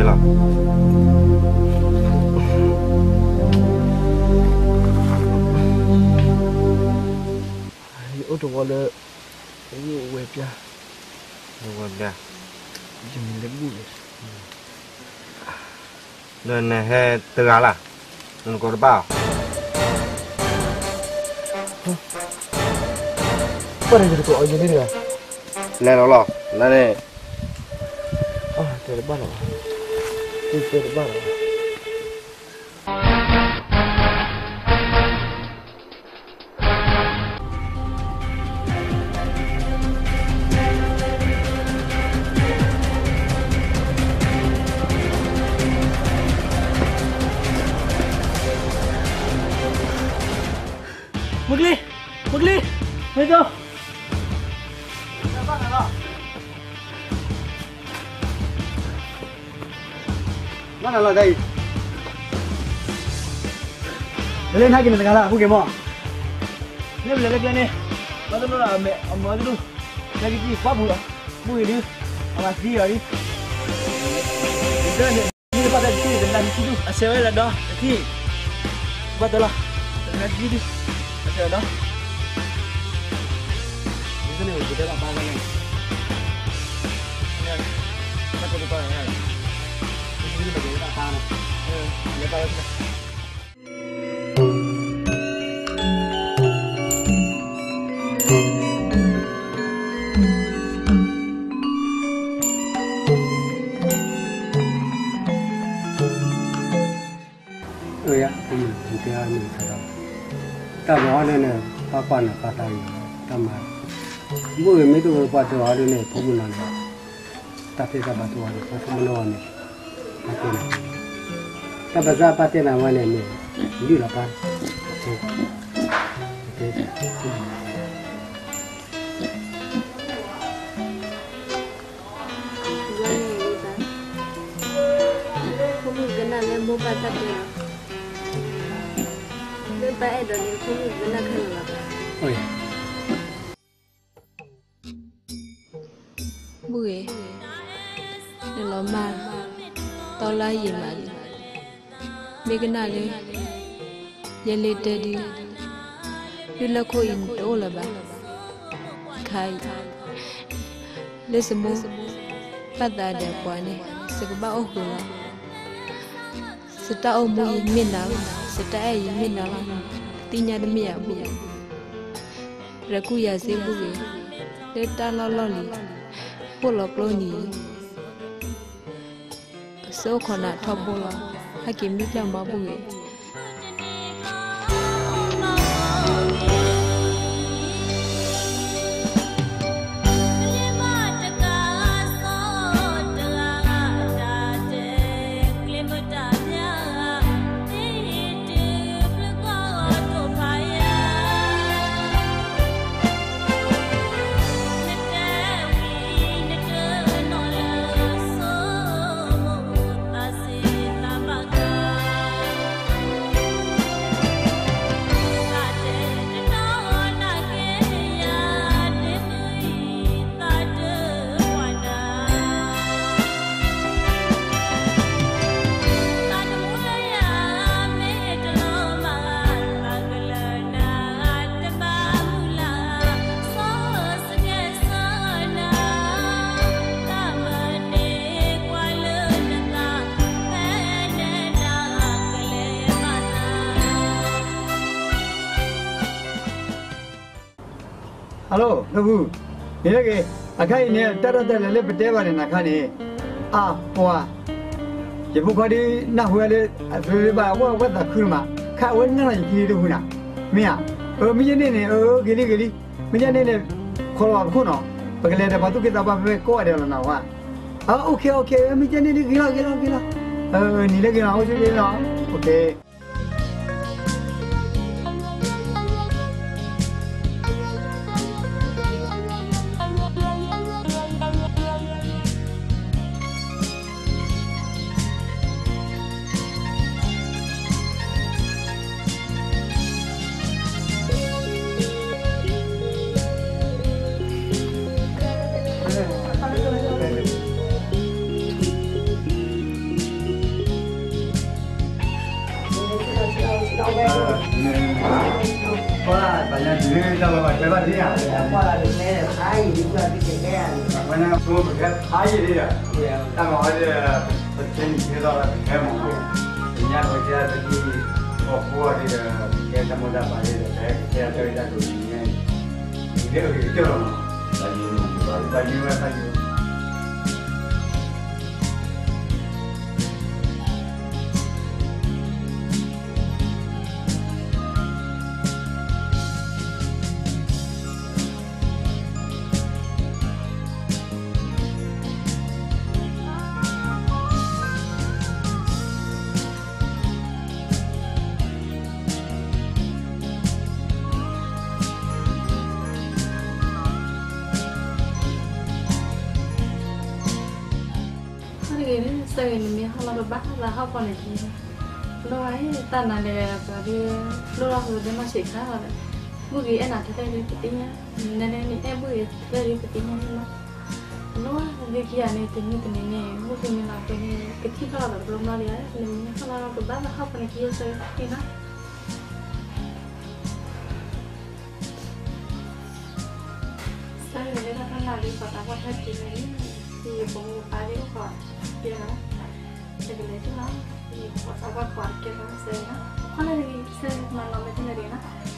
လီၤ. ယအိၣ်တဝီလၢ ဝဲၢ်ပျၢ်, ဝဲၢ်ပျၢ်, ယမံၤလၢဘူၣ်န့ၣ်, ဒီးနဟဲတဂၤလၢ်, နကိးတဘၣ်အီၤ, ဘၣ်ဒီးယတကိးအီၤယဲန့ၣ်တဂၤ, လဲၤလီၤလီၤ လၢန့ၣ်, တဲတဘၣ်လီၤ, တဲတဘၣ်လီၤ. မုၢ်ကလံၤ, မုၢ်ကလံၤ, မ့ၢ်ဒိၣ် ဘၣ်နၤလီၤတၢ်အံၤ, လၢလၢနဟဲက့ၤနတဂၤလၢ် ဘူၣ်က့ၤမီၢ်, လၢပလဲၤလၢကျဲန့ၣ်, ဘၣ်တလိၣ်ဒီးအမဲာ်အမီၤတဒူၣ်, လၢကစံၣ်ကွၢ်ပူၤလီၤ, ဘူၣ်က့ၤဒုး, အမၤသံအီၤဒုး, တၢ်န့ၣ်, မ့ၢ်တဘၣ်တၢ်တထံၣ်တနၢ်တထံၣ်ဒူၣ်, အဆဲးဝဲလၢဒီးတထံၣ်, ဘၣ်တၢ်လီၤ, တနၢ်တထံၣ်ဒူၣ်, အဆဲးဝဲဒီး မ့ၢ်တန့ၣ်ဝဲကတဲဘၣ်ဘၣ်ဝဲန့ၣ်, တၢ်ဖိတပၢ်န့ၣ်, မ့ၢ်တန့ၣ်ဝဲကတဲဘၣ်ဘၣ်န့ၣ်, လဲၤဘၣ်ဝဲန့ၣ်. အၢ ယၤ တဲအီၤမ့ၢ်ကဒီး, တၢ်ဘၣ်ဟီဒ်န့ၣ် ပှၤကွၢ်နၤပှၤသးဂ့ၤ, တၢ်မၤ, ဘူၣ်ဂ့ၤမ့ၢ်တအိၣ်ပှၤတဲအီၤဒ်န့ၣ် ဖိမုၣ်နီၤန့ၣ်, တၢ်သ့တၢ်ဘၣ်တအိၣ်န့ၣ် ပှၤဆိကမိၣ်န့ၢ်အီၤန့ၣ်, ပၢ်တဲနၤ, တၢ်ပစၢ်ပၢ်တဲနၤဝဲန့ၣ်န့ၣ်, ဒ်လီၤပၢ်, တဲ, တဲ, ဝဲန့ၣ်, ဖိမုၣ်ကနၣ်လၢမိၢ်ပၢ်တၢ်တဲလီၤ, လၢပၢ်အဲၣ်ဒိးန့ၣ် ဖိမုၣ်ကနၣ်ခဲလၢာ်လီၤ. ဘူၣ်ဂ့ၤ, နလီၤမၢ်, တီလၢယံာ်မးလံ, မ့ၢ်ကနၣ်လၢ ယဲလၢတဲဒုး, ဒုးလၢခိၣ်အံၤနတအိၣ်လၢၤဘၣ်, ခါအံၤ, လၢစမိၢ် ဘၣ်သးဒဲးပှၤန့ၣ် စကဘၣ်အိၣ်ဃုာ်လီၤ. စတၢ်အိၣ်မူအံၤမ့ၢ်နၤလီၤ, စတၢ်အဲၣ်အံၤမ့ၢ်နၤလီၤ, သ့ၣ်ညါတမ့ၢ်ဧါဘူၣ်ဂ့ၤ, ရဲၣ်ကူၣ်ယၤစ့ဘူၣ်ဂ့ၤ, လၢတၢ်လီၢ်လီၢ်လံၤ, အိၣ်လီၤကျိနံၤအံၤ စအိၣ်ခိးနၤထီဘိလီၤ, ဟဲက့ၤမံဖျၢၣ်မီဘူၣ်ဂ့ၤ. Hello လၢပူၤ, န့ၣ်လၢဂ့ၤ, အခါအံၤန့ၣ် တၢ်ရဲၣ်တၢ်ကျဲၤလၢပတဲဘၣ်န့ၣ် နၤခါန့ၣ်, အါ, ပှၤ, ယဖိခွါဒုးနၢ်ဟူဝဲလၢ အသုဘၣ်ဝဲဝဲသးခုမး, ခါအဝဲနၢ်လီၤယခံဒုးဃုနၤ, မ့ၢ်ဧါ, အၢ မ့ၢ်ယဲန့ၣ်န့ၣ် အၢ ဂ့ၤလံဂ့ၤလံ, မ့ၢ်ယဲန့ၣ်န့ၣ်, ခိးလီၤပခိၣ်နီၤ, ပကလဲၤဒီးပှၤသူၣ်က့သးပှၢ်ဖဲဖဲကိးဂၤဒဲးလီၤနၤဝဲ, အၢ OK OK မ့ၢ်ယဲန့ၣ်န့ၣ် ဂ့ၤလီၤဂ့ၤလီၤဂ့ၤလီၤ, အၢ နံၤလၢဂ့ၤလီၤ အိၣ်ဆူၣ်ချ့လီၤ, OK. အ ဝဲဘၣ်န့ၣ်ဧါ, ဝဲနဆိပကဲဖးယံာ်လံဒီး, တၢ်မၤဝဲဒီး ပတဲနံၤသ့သီလၢပကဲမး, ပညါပကဲပဒံၣ် ပှၤဖိအီၤဒီး ပကဲတၢ်မိၢ်တၢ်ပၢ်ဒီး ပကဲတၢ်ဂ့ၢ်တၢ်ကျိၤန့ၣ်, ပကဲအဂ့ၤကတၢၢ်လီၤမး, ဘၣ်ယိၣ်ဝဲဘၣ်ယိၣ် တဂ့ၤ စၢ်ဂ့ၤ နမ့ၢ်ဟီၣ်လီၤကဘၣ်သးဟီၣ်ဖီန့ၣ်က့, လိၣ်ဝဲတၢ်နၤလဲၤပှၤဒ်, လိၣ်လီၤဃုာ်ဒ်နီၢ်ဆံးခါလီၤဒီး, ဘူၣ်ဂ့ၤအဲၣ်နၤထဲလဲၣ်ဒ်ပသ့ၣ်ညါ, နဲန့ၣ်အဲၣ်ဘူၣ်ဂ့ၤထဲလဲၣ်ဒ်ပသ့ၣ်ညါန့ၣ်လီၤ, လိၣ်ဝဲဒ်ခံဂၤန့ၣ် တနံၤတနံၤန့ၣ် ဘူၣ်ဂ့ၤမ့ၢ်လီၤက့ၤန့ၣ် ကထံၣ်ထီၣ်လီၤဒီးတဘျီဘျီဒံးဧါ, နမ့ၢ်ဟီၣ်လီၤကဘၣ်သးဟီၣ်ဖီန့ၣ်က့ စၢ်ဂ့ၤလီၤ. စၢ်ဂ့ၤလၢတၢ်နၢ်လံ ပှၤသးပှၢ်ထီၣ်က့ၤန့ၣ်, ယဖိမုၣ်ပၢ်လၢအိၣ်ဃီကဲလီၤ, ယကလဲၤထီၣ်လီၤ, ယပှၤသးပှၢ်ကွၢ်ကဲလီၤ စၢ်ဂ့ၤလီၤ, ခီလၢနဂ့ၤ စၢ်ဂ့ၤ မၤလီၤမ့ၢ်တန့ၢ်တဂ့ၤနီၤ.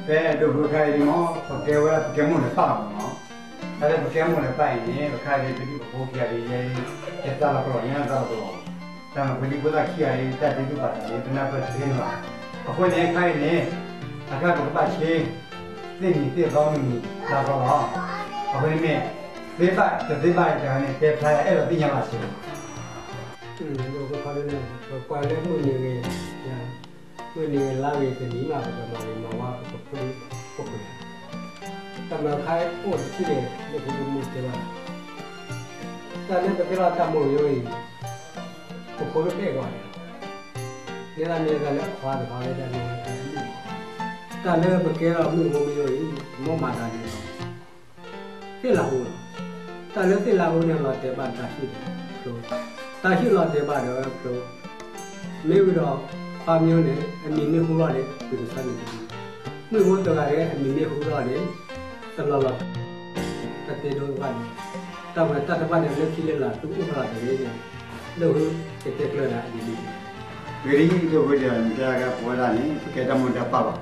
ဖဲဒိးဖုခါအံၤဒ်မ့ၢ် ပကဲဝဲ ပကဲမိၢ်ဒီးပၢ်မ့ၢ်နီၤ, တၢ်လၢပကဲမိၢ်ဒီးပၢ်အံၤန့ၣ် ပခါအံၤဒ်ပဒံၣ်ပဖိခံဂၤဒ်ယဲ ယသးလီၤပလိာ် ယသးလီၤပလိာ်, တၢ်မ့ၢ်ပဒံၣ်ဖိသၣ်ခံဂၤအံၤ တၢ်ဒ်သိးပာ်သးန့ၣ် ပနၢ်ပၢၢ်တသ့န့ၣ်ဘၣ်. အဃိန့ၣ် ခါအံၤန့ၣ် အခါပကဘၣ်ဆ့ သ့ၣ်နံၤသ့ၣ်သီမုၢ်နံၤသးသီလီၤ. အဃိန့ၣ်မ့ၢ် သ့ဘၣ်တသ့ဘၣ်တဂၤန့ၣ် တဲဖျါယၤ အဲၣ်ဒိးသ့ၣ်ညါဘၣ်စ့ၢ်ကီး ဒိးဖုခါဒ်န့ၣ် ပကွၢ်လၢမုၢ်နံၤဂ့ၤ, မုၢ်နံၤဂ့ၤလါဂ့ၤ တနံၤမး ပကမၤဂ့ၤမၤဝါပကဖိလံၤဖိခွါ, တၢ်မၤခါအိၣ်တထံၣ်န့ၣ် လၢဖိလၢမိၢ်တဲဘၣ်, တၢ်လၢပတဲလီၤတၢ်မိၢ်ယိအံၤ, ပဖိလၢပအဲၣ်ဂီၢ်န့ၣ်, နဲဒၣ်မ့ၢ်တၢ်လၢအခွါတဂၤဝဲဒၣ်န့ၣ် တၢ်လၢပကဲလီၤမုၢ်ဖိမုၢ်ယိအံၤ မ်မၤတၢ်န့ၣ်လီၤ သ့ၣ်လၤဟူလီၤ. တၢ်လၢသ့ၣ်လၤဟူန့ၣ် လီၤတဲာ်ဘၣ်တၢ်ဟံၣ်ဒီးဖျိ, တၢ်ဟံၣ်လီၤတဲာ်ဘၣ်ဒီးဖျိ, မ့ၢ်ဝံၤဒီး ပှၤမၠိန့ၣ် အမံၤမ့ၢ်ဟူလီၤန့ၣ် ပကဆါန့ၣ်တမံၤ, မုၢ်ဖိတဂၤန့ၣ် အမံၤမ့ၢ်ဟူလီၤန့ၣ် တလီၤလီၤ တသ့ဒိတဖၣ်န့ၣ်, တၢ်ဝဲတၢ်တဖၣ်န့ၣ် လၢခံလၢလာ် သုအိၣ်ဖျါတဂ့ၤန့ၣ်, ဒိၣ်ဟူကတဲကျၢၤဒၣ်အံၤန့ၣ်, ဂ့ၤဒ်အံၤ ဒိၣ်ဟူဒီး နတဲအဂၤပဝဲဒၣ်န့ၣ် ပကဲတၢ်မိၢ်တၢ်ပၢ်ဘၣ်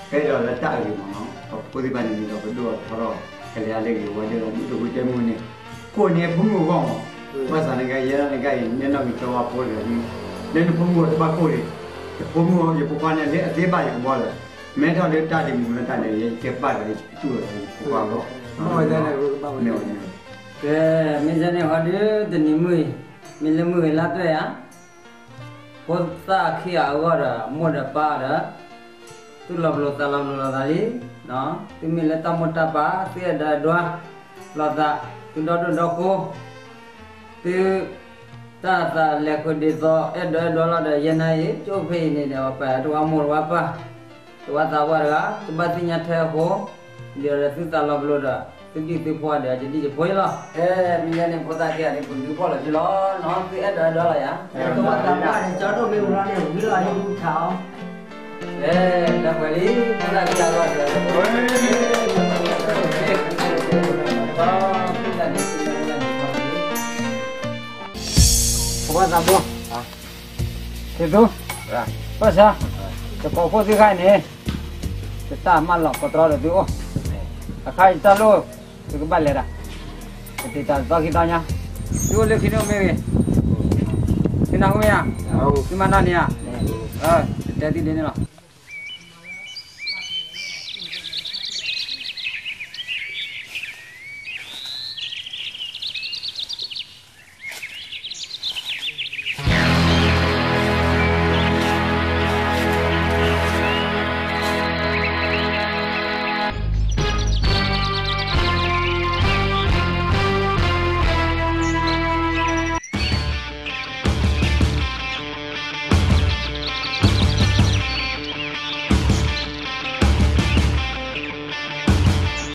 ဖဲဒီးလၢတၢ်အဂ့ၤမ့ၢ်နီၤ ပဖိသ့ၣ်တဖၣ်န့ၣ် ဒ်သိးပဒိၣ်ထီၣ်ထီထီၣ် ကလဲၤအါလၢဂ့ၤဝဲဒၣ် ဒိၣ်ဟူတဲမုၢ်န့ၣ် ကိးန့ၢ်အဖိမုၣ်အဂီၢ်မး, ဘၣ်ဆၣ်နကယဲၢ်နကယဲၢ် နဲနီၢ်ကစၢ်ဝါဖိတဂၤန့ၣ် လၢနဖိမုၣ်အတဘၣ်ကိးန့ၣ် ယဖိမုၣ်ယဖိခွါန့ၣ် လၢအသ့ဘၣ်ယကဘီလၢာ်, မ့ၢ်ထီၣ်လၢတၢ်ဒ်မုၢ်လၢတၢ်လဲၤ ယကဲပၢ်တဂၤ ယကတူၢ်လိာ်ယဖိခွါအဂီၢ်, ကဲ မ့ၢ်ယဲန့ၣ်ဟီဒုး တနံၤမုၢ်အံၤ မ့ၢ်လၢမုၢ်ဂ့ၤလါကျဲဧါ ဖိသၣ်ခံဂၤအဂီၢ်ဒီး မိၢ်ဒီးပၢ်ဒီး သုလီၤပလိာ်သးလီၤပလိာ်လိာ်သးလံ, သုမ့ၢ်လၢတၢ်မိၢ်တၢ်ပၢ် သုအဲၣ်ဒိးအဲၣ်ဒိးလိာ်သး သုဒီဒိၣ်ဒီဃိ သု တၢ်သးလဲၤဃုာ်ဒ်သိး အဲၣ်ဒိးအဲၣ်ဒိးလီၤဒီး ယဲနၤအံၤ ကၠိဖဲအံၤန့ၣ်ဒီး ပှၤတဝါမိၢ်တဝါပၢ် တဝါသးပှၢ်တဂၤ တဘၣ်သ့ၣ်ညါထဲအဃိ ဒီးသုသးလီၤပလိာ်ဒီး သုဒံၣ်သုဖိဒီး ယဒံၣ်ယဖိအံၤလီၤ. ကဲ မ့ၢ်ယဲန့ၣ် ဖိသၣ်ခံဂၤန့ၣ် ပဒုးဖီၣ်လီၤက့ၤလီၤနီၤ သုအဲၣ်ဒိးအဲၣ်ဒိးလီၤယၤ တဝါသးပှၢ်န့ၣ် ကၠီဒိၣ်မ့ၢ်ဝံၤလီၤန့ၣ် ဝံၤလီၤဟံၣ်ဒူထးအီၤ ကဲ လၢပှဲၤလံ ဖိသၣ်ခံဂၤအဂီၢ် ပဝဲသးဘိ သ့ၣ်သူ ဘၣ်ဆၣ် တကိးဖိသ့ၣ်တဖၣ်န့ၣ် ယတၢ်မၢလီၤကတြီဒီးသုအိၣ်, အခါယတၢ်လိၣ် သုကဘၣ်လဲၤဒၣ်, ပတံၤတၢ်သီခံသီညါ, သုအိၣ်လၢခံန့ၣ်မ့ၢ်ဂ့ၤ, သုနၢ်ဟူမ့ၢ်ဧါ, သုမၤနီၣ်န့ၣ်ဧါ, တတဲသုဒ်န့ၣ်လီၤ.